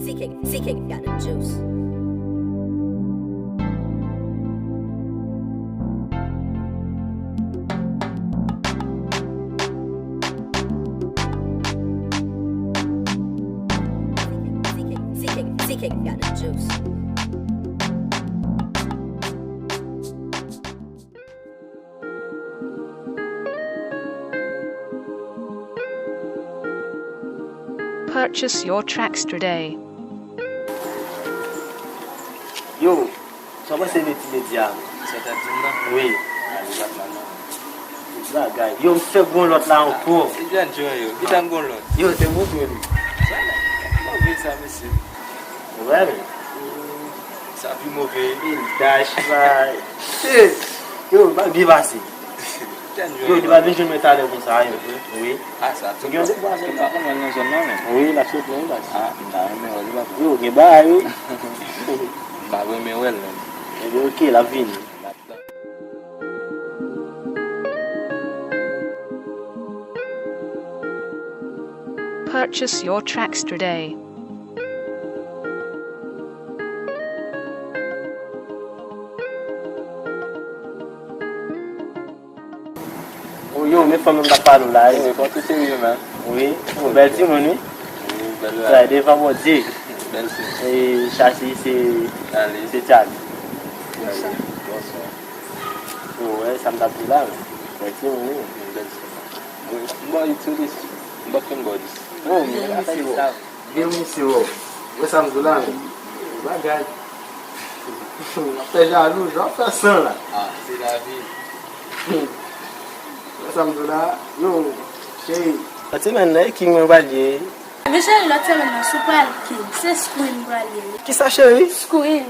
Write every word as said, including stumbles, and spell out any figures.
C K, C K got the juice. C K, C K, C K got the juice. Purchase your tracks today. Yo, sa w panse de ti medya? Sa w t ap di m nan? Wi. A, li pa t mal non. Ti bagay. Yo, m fè gon lòt la ankò. Se John John yo. Ki tan gon lòt? Yo, te montre m. Sa move sa, mesye. Wè, men. Sa pi move. Pil dash, bay. Shit. Yo, ba byen pase. Yo, li pa vin jwenn mwen talè konsa, yo. Wi. A, sa tou. Gen de bwa, se pa konn nan zòn nan, men. Wi, l ap sot nan baz. A, m ta renmen wè li pa konn. Yo, gen bagay, wi. M pa renmen wè l, men. Ebyen, oke, l ap vini. Purchase your tracks today. O yo, men fanm nan t ap pale w la, wi. Wi, bon, tout serye, man. Wi, yon bèl timoun, wi. Wi, bèl la. Sa, devan Bondye. Bèl timoun. E, Chachi, se, Charlie. Se Charlie. Charlie. Bonswa. Ou wè, sa m t ap di la, men. Bèl timoun, wi. Bèl timoun. Wi, m ba w itilisi. M pa konn ba w dis. Oh, men, afè yo. Gen misye, wè. Wè sa m di w la, men. Bagay. W ap fè jalou, jan w ap fè san la. A, se lavi. Wè sa m di w la, yo, cheri. Lòt semèn nan, e King mwen pral ye. Men cheri, lòt semèn nan, si w pral King, se Screen pral ye. Kisa, cheri? Screen.